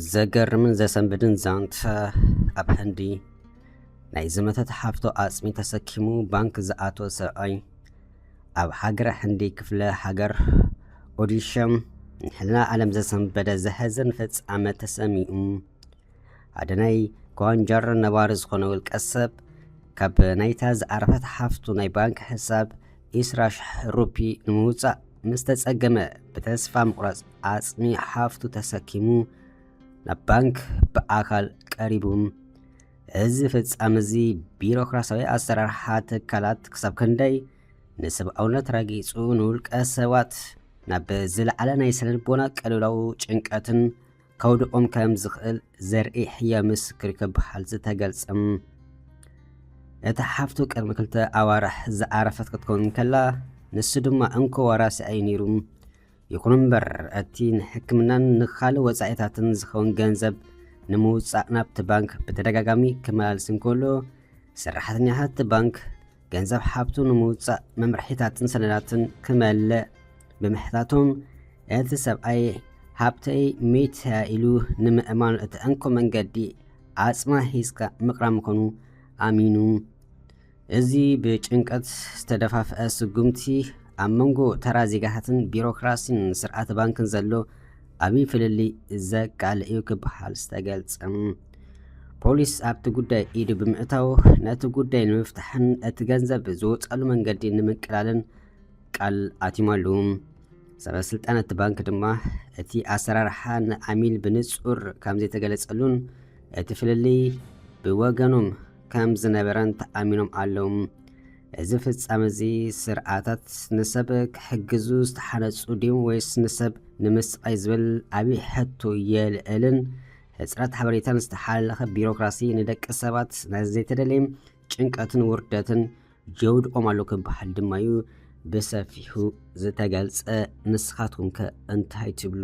ዘገርምን ዘሰንብድን ዛንታ። ኣብ ህንዲ ናይ ዝመተት ሓፍቶ ኣጽሚ ተሰኪሙ ባንክ ዝኣተወ ሰብኣይ ኣብ ሃገረ ህንዲ ክፍለ ሃገር ኦዲሸም ንሕልና ዓለም ዘሰንበደ ዘሕዝን ፍጻመ ተሰሚኡ። ሓደ ናይ ኳንጃር ነባሪ ዝኾነ ውልቀ ሰብ ካብ ናይታ ዝኣረፈት ሓፍቱ ናይ ባንክ ሕሳብ ኢስራ ሽሕ ሩፒ ንምውጻእ ምስ ተጸገመ፣ ብተስፋ ምቑራጽ ኣጽሚ ሓፍቱ ተሰኪሙ ናብ ባንክ ብኣካል ቀሪቡ። እዚ ፍጻመ እዚ ቢሮክራሲያዊ ኣሰራርሓ ትካላት ክሳብ ክንደይ ንሰብኣውነት ረጊጹ፣ ንውልቀ ሰባት ናብ ዝለዓለ ናይ ስነ ልቦና ቅልውላው ጭንቀትን ከውድቖም ከም ዝኽእል ዘርኢ ህያው ምስክር ክበሃል ዝተገልጸ። እታ ሓፍቱ ቅድሚ ክልተ ኣዋርሕ ዝኣረፈት ክትከውን ከላ፣ ንሱ ድማ እንኮ ዋራሲ እዩ ነይሩ። ይኹን እምበር፣ እቲ ንሕክምናን ንኻልእ ወጻኢታትን ዝኸውን ገንዘብ ንምውጻእ ናብቲ ባንክ ብተደጋጋሚ ክመላልስ እንከሎ፣ ሰራሕተኛታት እቲ ባንክ ገንዘብ ሓፍቱ ንምውጻእ መምርሒታትን ሰነዳትን ክመልእ ብምሕታቶም፣ እቲ ሰብኣይ ሃብተይ ሜት ኢሉ ንምእማን እቲ እንኮ መንገዲ ኣጽማ ሒዝካ ምቕራብ ምዃኑ ኣሚኑ። እዚ ብጭንቀት ዝተደፋፍአ ስጉምቲ ኣብ መንጎ ተራ ዜጋታትን ቢሮክራሲን ስርዓት ባንክን ዘሎ ዓቢ ፍልልይ ዘቃልዕ እዩ ክበሃል ዝተገልጸ። ፖሊስ ኣብቲ ጉዳይ ኢዱ ብምእታው፣ ነቲ ጉዳይ ንምፍታሕን እቲ ገንዘብ ዝወጻሉ መንገዲ ንምቅላልን ቃል ኣትዮም ኣለዉ። ሰበ ስልጣን እቲ ባንክ ድማ እቲ ኣሰራርሓ ንዓሚል ብንጹር ከም ዘይተገለጸሉን እቲ ፍልልይ ብወገኖም ከም ዝነበረን ተኣሚኖም ኣለዉ። እዚ ፍጻመ እዚ ስርዓታት ንሰብ ክሕግዙ ዝተሓነጹ ድዮም ወይስ ንሰብ ንምስቓይ ዝብል ዓቢ ሕቶ የልዕልን። ሕጽረት ሓበሬታን ዝተሓላለኸ ቢሮክራሲ ንደቂ ሰባት ናብ ዘይተደለየ ጭንቀትን ውርደትን የውድቖም ኣሎ ክበሃል ድማ እዩ ብሰፊሑ ዝተገልጸ። ንስኻትኩም ከ እንታይ ትብሉ?